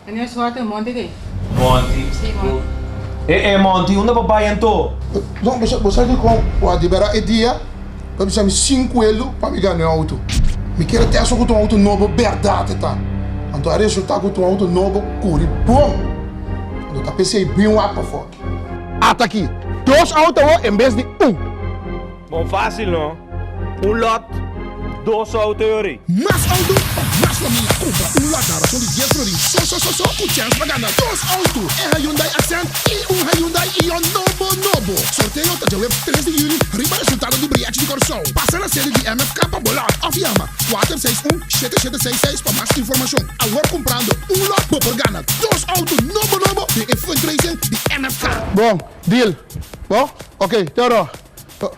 Meneer Zwarte, Monty t'ei. Monty? Sí, Monty. E e Monty, unda bo bai anto? No, bo sa dikon bo a dibera e dia pa bisa mi sinku elu pa mi gana e outo. Mi kere tèst ku ta un outo nobo bèrdat e ta. Anto a resultá ku ta un outo nobo kuri bon. Anto ta p'esei bin wak pafó. Ata aki, dos outo awor en bes di un. Bon fácil no? Un lot, dos auto yori. Mas auto pa mas famia. Cumpra un lot na razon di dies florin so so so so cu chens pa gana dos auto, e Hyundai Accent y un Hyundai Ion nobo nobo. Sorteo ta djaweps tres di juli riba resultado di Brièchi di Kòrsou. Pasa na sede di MFK pa bo lot of yama kuater seis un shete shete seis seis pa mas informacion. Awor cumprando un lot bo por gana dos auto nobo nobo den e fundraising di MFK. Bon, deal. Bo? Ok, te ora. Toro!